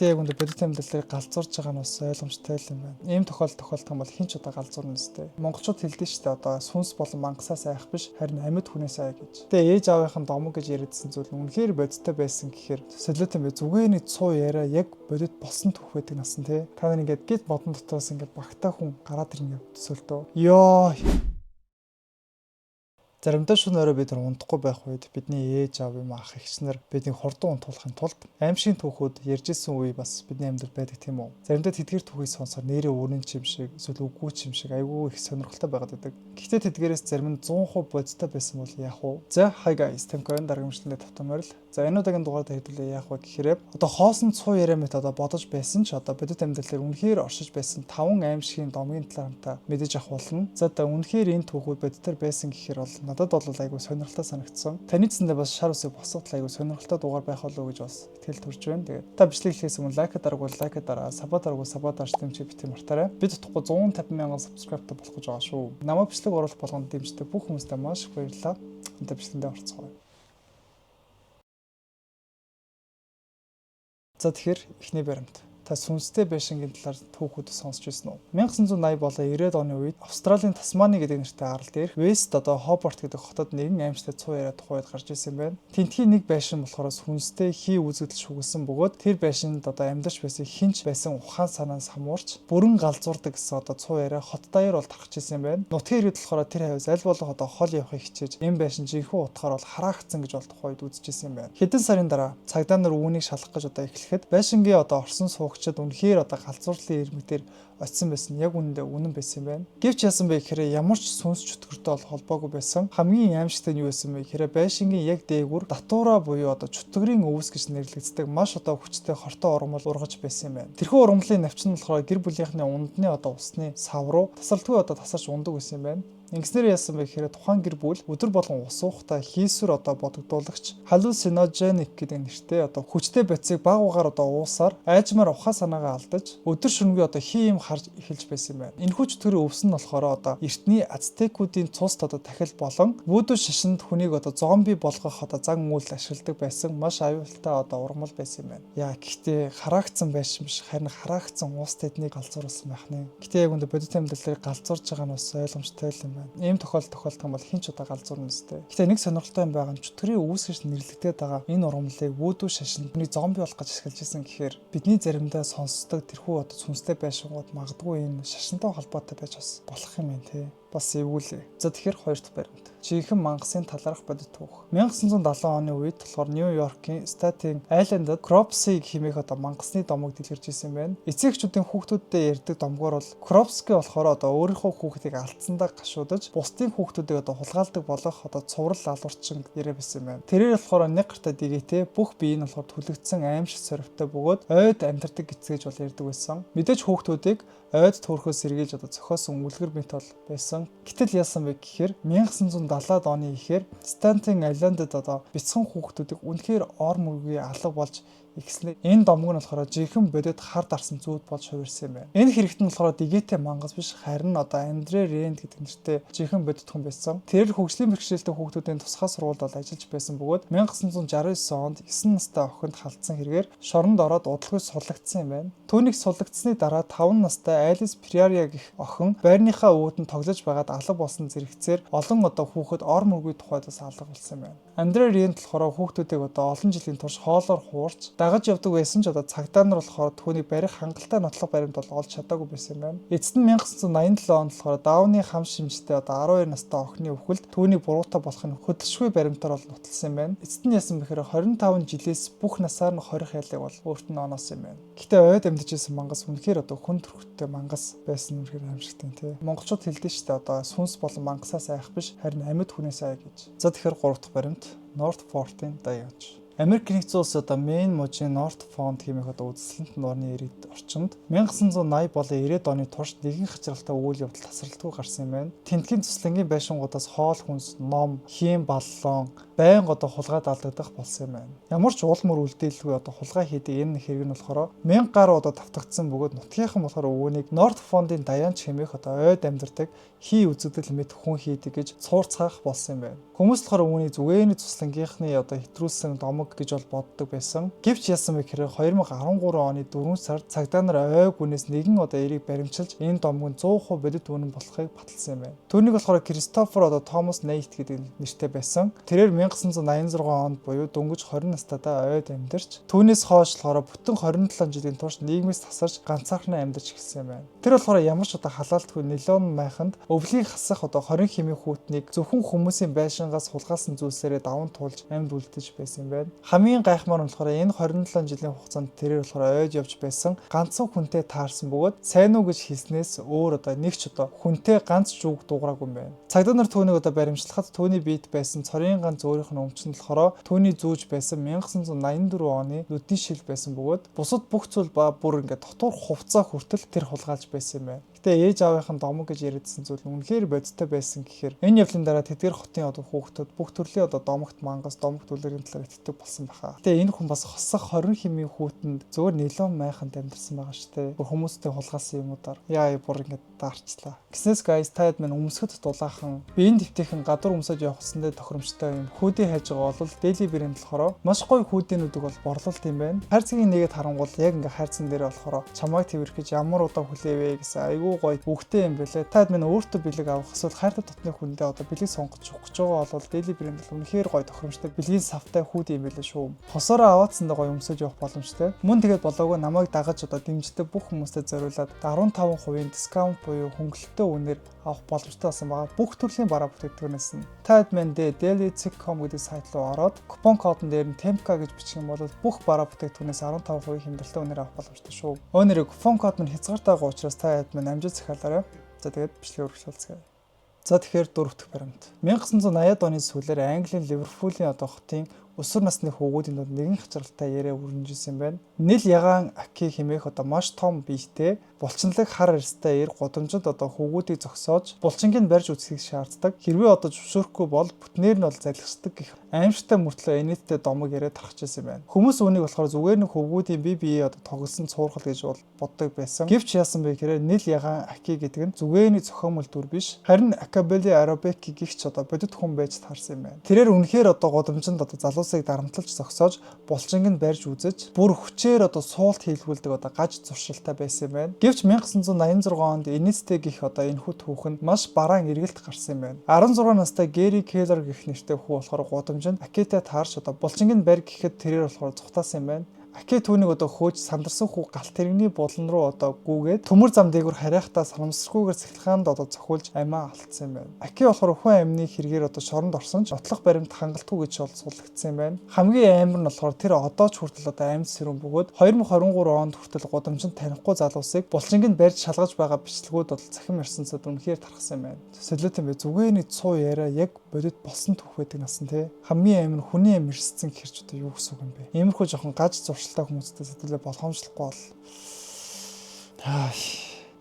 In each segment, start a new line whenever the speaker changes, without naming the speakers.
Гэхдээ яг үндэ бодит амьдрал дээр галзуурж байгаа нь бас ойлгомжтой юм байна. Ийм тохиолдол тохиолдох юм бол хэн ч одоо галзуурна үстэй. Монголчууд хэлдэг шүү дээ, одоо сүнс болон мангасаас айх биш, харин амьд хүнээс ай гэж. Тэгээ ээж аавынхын домог гэж яриадсан зүйл нь үнэхээр бодиттой байсан гэхээр солиот юм бэ. Зүгээр нэг цуу яриа яг бодит болсон түүх байдаг насан тий. Та нар ингээд гид модон дотроос ингээд багтаа хүн гараад ирнэ төсөөлтөө. Йоо. Заримдаа шөнө орой бид нар унтахгүй байх үед бидний ээж аав юм ах эгч нар биднийг хурдан унтуулахын тулд аимшигын түүхүүд ярьж исэн үе бас бидний амьдрал байдаг, тийм үү? Заримдаа тэдгээр түүхийг сонсохоор нэрээ үнэн ч юм шиг эсвэл үгүй ч юм шиг айгүй их сонирхолтой байгаад байдаг. Гэхдээ тэдгээрээс зарим нь 100% бодиттой байсан бол яах вэ? За, hi guys, Тамкоин дараагийн бичлэгэндээ тавтан морил. За, энэ удаагийн дугаар дээр хэдүүлээ яах вэ гэхээр одоо хоосон цуу яриа мэт одоо бодож байсан ч одоо бодит амьдрал дээр үнэхээр оршиж байсан таван аимшигын домгийн талаар та мэдэж авах болно. За, одоо үнэхээр энэ түүхүүд бодитоор байсан гэхээр бол надад бол айгүй сонирхолтой санагдсан. Таны цэндээ бас шар усыг босгох айгүй сонирхолтой дугаар байх болов уу гэж бас итгэл төрж байна. Тэгээд та бичлэг эхлэхээс өмнө like дараагүй like дараа, sub дараагүй sub дарж дэмжиж битгий мартаарай. Бид утгагүй 150 мянган subscribe болох гэж байгаа шүү. Намайг бичлэг оруулах болгонд дэмждэг бүх хүмүүстээ маш их баярлалаа. Одоо бичлэгэндээ орцгоё. За, тэгэхээр эхний баримт. Та сүнстэй байшингийн талаар түүхүүд сонсч ирсэн үү? 1980 болон 90-ад оны үед Австралийн Тасмани гэдэг нэртэй арал дээрх Вест одоо Хобарт гэдэг хотод нэгэн аимшигтай цуу яриа тухайд гарч ирсэн байна. Тентхийн нэг байшин болохоор сүнстэй хий үзэгдэл шүглэсэн бөгөөд тэр байшинд одоо амьдарч байсан хэн ч байсан ухаан санаа самуурч бүрэн галзуурдаг гэсэн одоо цуу яриа хот даяар бол тархаж ирсэн байна. Нутгийн иргэд болохоор тэр хавьс аль болох одоо хол явахыг хичээж энэ байшин жинхэнэ утгаар бол хараагдсан гэж бол тухайд үзэж ирсэн байна. Хэдэн сарын дараа цагдаа нар үүнийг шалгах гэж одоо эхлэхэд байшингийн одоо орсон суугчид үнэхээр одоо галзуурлын ирмэг дээр очисон байсан. Яг үнэндээ үнэн байсан юм байна. Гэвч яасан бэ гэхээр ямар ч сүнс чөтгөртэй бол холбоогүй байсан. Хамгийн аимшигтай нь юу байсан бэ гэхээр байшингийн яг дээгүүр датура буюу одоо чөтгөрийн өвс гэж нэрлэгддэг маш одоо хүчтэй хортой ургамал ургаж байсан юм байна. Тэрхүү ургамлын навчин нь болохоор гэр бүлийнхний ундны одоо усны сав руу тасралтгүй одоо тасарч ундаг байсан юм байна. Ингэснээр яасан бэ гэхээр тухайн гэр бүл өдөр болгон ус уухтаа хийсвэр одоо бодогдуулагч hallucinogenic гэдэг нэртэй одоо хүчтэй бодисыг баг багаар одоо уусаар айжмаар ухаан санаагаа алдаж өдөр шөнөгүй одоо хий юм харж эхэлж байсан юм байна. Энэхүү чөтгөрийн өвс нь болохоор одоо эртний ацтекүүдийн цуст одоо тахил болон вүдү шашинд хүнийг одоо зомби болгох одоо зан үйл ашигладаг байсан маш аюултай одоо ургамал байсан юм байна. Яа, гэхдээ хараагдсан байшин биш, харин хараагдсан ус тэднийг галзууруулсан байх нэ. Гэхдээ яг үндэ бодит амьдрал дээр галзуурж байгаа нь бас ойлгомжтой юм байна. Ийм тохиолдол тохиолдох юм бол хэн ч одоо галзуурна үстэй. Гэхдээ нэг сонирхолтой юм байгаа нь чөтгөрийн өвс гэж нэрлэгдээд байгаа энэ ургамлыг вүдү шашинд хүний зомби болох гэж ашиглаж ирсэн гэхээр бидний заримдаа сонсдог тэрхүү одоо сүнстэй байшингууд магадгүй энэ шашинтай холбоотой байж бас болох юм байна те. Бас эвгүүлээ. За, тэгэхээр хоёр дахь баримт. Жинхэнэ мангасын талаарх бодит түүх. 1970 оны үед болохоор Нью Йоркийн Статен Айлендад Кропси хэмээх одоо мангасны домог дэлгэрж исэн юм байна. Эцэг эхчүүдийн хүүхдүүдтэй ярьдаг домгоор бол Кропски болохоор одоо өөрийнхөө хүүхдийг алдсандаа гашуудаж бусдын хүүхдүүдийг одоо хулгайлдаг болох одоо цуврал алуурчин яриа байсан юм байна. Тэрээр болохоор нэг гартаа дэгээтэй бүх бие нь болохоор түлэгдсэн аимшиг сорвитой бөгөөд ойд амьдардаг гэцгээж бол ярьдаг байсан. Мэдээж хүүхдүүдийг ойд төөрөхөөс сэргийлж одоо зохиосон үлгэр мэт бол байсан. Гэтэл яасан бэ гэхээр 1970-ад оны ихээр Стантин Айлендад одоо бяцхан хүүхдүүдийг үнэхээр ор мөргүй алга болж ихснэ. Энэ домог нь болохоор жинхэнэ бодит хар дарсан зүүд болж хувирсан юм байна. Энэ хэрэгт нь болохоор дэгээтэй мангас биш, харин одоо Андре Рэнд гэдэг нэртэй жинхэнэ бодит хүн байсан. Тэр хөгжлийн бэрхшээлтэй хүүхдүүдийн тусгай сургуульд бол ажиллаж байсан бөгөөд 1969 онд 9 настай охинд халдсан хэрэгээр шоронд ороод удалгүй суллагдсан юм байна. Түүнийг суллагдсаны дараа 5 настай Алис Приария гэх охин байрныхаа үүдэн тоглож байгаад алга болсон зэрэгцээр олон одоо хүүхэд ор мөргүй тухайд бас алга болсон юм байна. Андре Рэнд болохоор хүүхдүүдийг одоо олон жилийн турш хоолоор хуурч дагаж явдаг байсан ч одоо цагдаа нар болохоор түүнийг барих хангалттай нотлох баримт бол олж чадаагүй байсан юм байна. Эцэст нь 1987 онд болохоор Дауны хам шимжтэй одоо 12 настай охины үхэлд түүнийг буруутай болохын хөдөлшгүй баримтаар бол нотолсон юм байна. Эцэст нь яасан бэхээр 25 жилээс бүх насаар нь хорих ялыг бол өөрт нь оноосон юм байна. Гэхдээ ойд амьдарч исэн мангас үнэхээр одоо хүн төрхтөө мангас байсан үнэхээр аимшигтай тий. Монголчууд хэлдэг шүү дээ, одоо сүнс болон мангасаас айх биш, харин амьд хүнээс ай гэж. За, тэгэхээр гурав дахь баримт North Fork-ын даяач. Америк нэгдсэн улс одоо Мэн мужийн North Font хэмээх одоо үзэсгэлэнт нуурны иргэд орчинд 1980 болон 90-ад оны турш нэгэн хачирхалтай үйл явдал тасралтгүй гарсан юм байна. Тентгийн цуслангийн байшингуудаас хоол хүнс, ном, хийм баллон байнга одоо хулгайд алдагдах болсон юм байна. Ямар ч уул мөр үлдээлгүй одоо хулгай хийдэг энэ хэрэг нь болохоор 1000 гаруй одоо тавтагдсан бөгөөд нутгийнхан болохоор үүнийг North Font-ын даяанч хэмээх одоо ойд амьдардаг хий үзэгдэл мэт хүн хийдэг гэж цуурцгаах болсон юм байна. Хүмүүс болохоор үүнийг зүгээний цуслангийнхны одоо хэтрүүлсэн домог домог гэж бол боддог байсан. Гэвч яасан бэ гэхээр 2013 оны 4 сард цагдаа нар ой гүнээс нэгэн одоо эрийг баримчилж энэ домог нь 100% бодит үнэн болохыг баталсан юм байна. Түүнийг болохоор Кристофер одоо Томас Нейт гэдэг нэртэй байсан. Тэрээр 1986 онд буюу дөнгөж 20 настайдаа ойд амьдарч, түүнээс хойш болохоор бүтэн 27 жилийн турш нийгмээс тасарч ганцаархнаа амьдарч эхэлсэн юм байна. Тэр болохоор ямар ч одоо халаалтгүй нилон майханд өвлийн хасах одоо 20 хэмээн хүүтнийг зөвхөн хүмүүсийн байшингаас хулгайлсан зүйлсээрээ даван туулж амьд үлдэж байсан юм байна. Хамгийн гайхмаар нь болохоор энэ 27 жилийн хугацаанд тэрээр болохоор ойд явж байсан ганцхан хүнтэй таарсан бөгөөд сайн уу гэж хэлснээс өөр одоо нэг ч одоо хүнтэй ганц ч үг дуугараагүй юм байна. Цагдаа нар түүнийг одоо баримтлахад түүний биед байсан цорын ганц өөрийнх нь өмч нь болохоор түүний зүүж байсан 1984 оны нүдний шил байсан бөгөөд бусад бүх зүйл ба бүр ингээд дотуур хувцас хүртэл тэр хулгайлж байсан юм байна. Гэтэ ээж аавынх нь домог гэж яриадсан зүйл нь үнэхээр бодиттой байсан гэхээр энэ явдлын дараа тэдгээр хотын одоо хүүхдүүд бүх төрлийн одоо домогт мангас, домогт үлгэрийн талаар итгэдэг болсон байхаа. Гэтэ энэ хүн бас хосох 20 хэмээн хүүтэнд зөвхөн нилон майханд амьдарсан байгаа шүү дээ. Бүр хүмүүстэй хулгайлсан юмудаар. Яа, бүр ингээд даарчлаа. Гиснээс guys, таад минь өмсгөд дулаахан биеийн дэвтэйхэн гадуур өмсөж явах гэсэндээ тохиромжтой юм. Hoodie хайж байгаа бол Daily Brand болохоор маш гоё hoodie нүүдийг бол борлуулт юм байна. Хайрцагийн нэгэд харангуул яг ингээ хайрцан дээр болохоор чамайг тэрвэрхэж ямар удаа хүлээвэ гэсэн айгүй гоё үгтэй юм бэлээ. Таад минь өөртөө бэлэг авах эсвэл хайртай дотны хүндээ одоо бэлэг сонгож өгөх гэж байгаа бол Daily Brand бол үнэхээр гоё тохиромжтой бэлгийн савтай hoodie юм бэлээ шүү. Хосороо аваадсандаа гоё өмсөж явах боломжтой. Мөн тэгээд болоогүй намайг дагаж одоо дэмждэг бүх хүмүүстээ зориулаад 15% discount буюу хөнгөлөлттэй үнээр авах боломжтой болсон байгаа. Бүх төрлийн бараа бүтээгдэхүүнээс нь. Таад минь daily.com гэдэг сайт руу ороод купон кодон дээр нь TEMKA гэж бичих юм бол бүх бараа бүтээгдэхүүнээс 15% хямдралтай үнээр авах боломжтой шүү. Өөнөрөө купон код минь хязгаартай байгаа учраас та хэд минь амжилт захиалаарай. За, тэгээд бичлэгээ үргэлжлүүлцгээе. За, тэгэхээр дөрөв дэх баримт. 1980-ад оны сүүлээр Английн Ливерпулийн одоо хотын өсвөр насны хүүгүүдийн дунд нэгэн хачирхалтай яриа өрнөжсэн юм байна. Нил Ягаан Аки хэмээх одоо маш том биетэй, булчинлаг хар арьстай эр гудамжинд одоо хүүгүүдийг зогсоож булчингийг барьж үзэхийг шаарддаг. Хэрвээ одоо зөвшөөрөхгүй бол бүтнээр нь бол залхисдаг гэх аимшигтай мөртлөө инээдтэй домог яриа тархаж байсан юм байна. Хүмүүс үүнийг болохоор зүгээр нэг хөвгүүдийн бие биеэ одоо тоглосон цуурхал гэж бол боддог байсан. Гэвч яасан бэ гэхээр Нил Ягаан Аки гэдэг нь зүгээр нэг зохиомол дүр биш. Харин Акабели Арабеки гихч одоо бодит хүн байж таарсан юм байна. Тэрээр үнэхээр одоо гудамжинд одоо залуусыг дарамтлаж зогсоож булчинг нь барьж үзэж бүр хүчээр одоо суулт хийлгүүлдэг одоо гаж зуршилтай байсан юм байна. Гэвч 1986 онд Энистэй гих одоо энэхүү түүх нь маш бараан эргэлт гарсан юм байна. 16 настай Гэри Келлер гэх нэртэй хүү болохоор гудамжинд Акитай таарч одоо булчинг нь барь гэхэд тэрээр болохоор зугатаасан юм байна. Аки түүнийг одоо хөөж сандарсан хүү галт тэрэгний булан руу одоо гүгээд төмөр зам дээгүүр харайхтаа санамсаргүйгээр цахилгаанд одоо цохиулж амиа алдсан юм байна. Аки болохоор хүн амины хэрэгээр одоо шоронд орсон ч нотлох баримт хангалтгүй гэж бол суллагдсан юм байна. Хамгийн амар нь болохоор тэр одоо ч хүртэл одоо амьд сэрүүн бөгөөд 2023 онд хүртэл гудамжинд танихгүй залуусыг булчинг нь барьж шалгаж байгаа бичлэгүүд бол цахим ертөнцид үнэхээр тархсан юм байна. Солиот юм бэ, зүгээр нэг цуу яриа яг бодит болсон түүх байдаг насан тий. Хамгийн амар хүний амь эрсдсэн гэхэр ч одоо юу гэсэн үг юм бэ? Иймэрхүү жоохон гаж зуршилтай хүмүүстэй сэтгэлээ болгоомжлохгүй бол.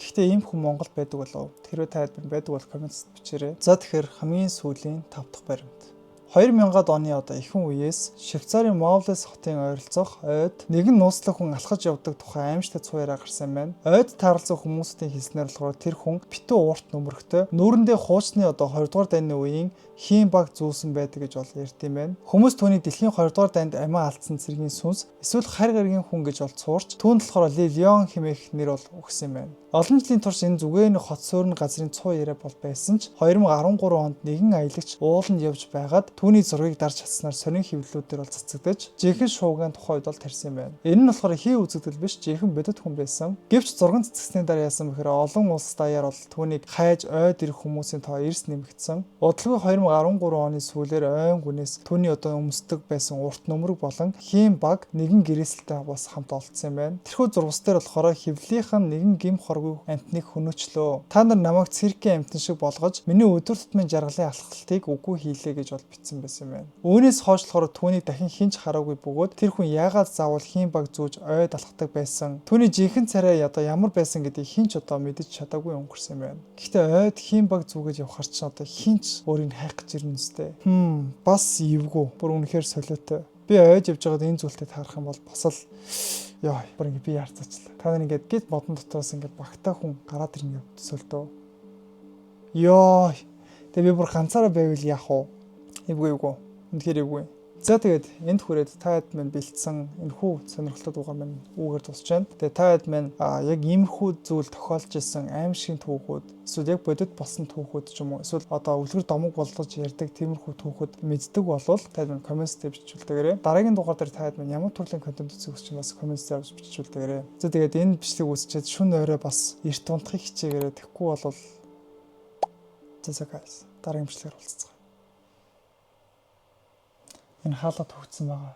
Гэхдээ ийм хүн Монголд байдаг болов? Хэрвээ та хэд байдаг бол comment бичээрэй. За, тэгэхээр хамгийн сүүлийн тав дахь баримт. 2000-ад оны одоо ихэнх үеэс Швейцарын Мовлес хотын ойролцоох ойд нэгэн нууцлаг хүн алхаж явдаг тухай аимшигтай цуу яриа гарсан юм байна. Ойд тааралцсан хүмүүсийн хэлснээр болохоор тэр хүн битүү урт нөмрөгтэй, нүүрэндээ хуучны одоо 20 дугаар дайны үеийн хийн баг зүүсэн байдаг гэж бол ярьд юм байна. Хүмүүс түүнийг дэлхийн 20 дугаар дайнд амиа алдсан цэргийн сүнс эсвэл харь гаригийн хүн гэж бол цуурч, түүнд болохоор Ли Леон хэмээх нэр бол өгсөн юм байна. Олон жилийн турш энэ зүгээр нэг хот суурин газрын цуу яриа бол байсан ч 2013 онд нэгэн аялагч ууланд явж байгаад түүний зургийг дарж чадсанаар сонин хэвлэлүүд дээр бол цацагдаж, жинхэнэ шуугиан тухай үед бол тарьсан юм байна. Энэ нь болохоор хий үзэгдэл биш, жинхэнэ бодит хүн байсан. Гэвч зурган цэцгэсний дараа яасан бэхээр олон улс даяар бол түүнийг хайж ойд ирэх хүмүүсийн тоо эрс нэмэгдсэн. Удалгүй 2013 оны сүүлээр ойн гүнээс түүний одоо өмсдөг байсан урт нөмрөг болон хийн баг нэгэн гэрээсэлтэй бас хамт олдсон юм байна. Тэрхүү зурвас дээр болохоор хэвлэлийнх нь нэгэн гэм хоргүй амьтныг хөнөөчлөө. Та нар намайг циркийн амьтан шиг болгож миний өдөр тутмын жаргалын алхалтыг үгүй хийлээ гэж бол бичсэн байсан юм байна. Үүнээс хойш болохоор түүнийг дахин хэн ч хараагүй бөгөөд тэр хүн яагаад заавал хийн баг зүүж ойд алхдаг байсан? Түүний жинхэнэ царай одоо ямар байсан гэдгийг хэн ч одоо мэдэж чадаагүй өнгөрсөн юм байна. Гэхдээ ойд хийн баг зүүгээд явахаар ч одоо хэн ч өөрийг хайх гэж ирнэ үстэй. Бас эвгүй. Бүр үнэхээр солиотой. Би ойд явж байгаад энэ зүйлтэй таарах юм бол бас л ёо, бүр ингэ би ярцаачлаа. Та нар ингээд гид модон дотроос ингээд багтаа хүн гараад ирнэ төсөөлтөө. Ёо. Тэгээ би бүр ганцаараа байвал яах вэ? Эвгүй, эвгүй. Үнэхээр эвгүй. За, тэгээд энд хүрээд та хэд минь бэлдсэн энэхүү сонирхолтой дугаар минь үүгээр дуусч байна. Тэгээд та хэд минь яг иймэрхүү зүйл тохиолж исэн аймшгийн түүхүүд, эсвэл яг бодит болсон түүхүүд ч юм уу, эсвэл одоо үлгэр домог болгож ярьдаг тиймэрхүү түүхүүд мэддэг болвол та хэд минь comment дээр бичүүлдэгээрэй. Дараагийн дугаар дээр та хэд минь ямар төрлийн контент үзэх хүсэж бас comment дээр бичүүлдэгээрэй. За, тэгээд энэ бичлэг үзчихэд шөнө орой бас эрт унтахыг хичээгээрэй. Тэгэхгүй бол за за guys, дараагийн бичлэгээр уулзацгаая. Энэ хаалга түгдсэн байгаа.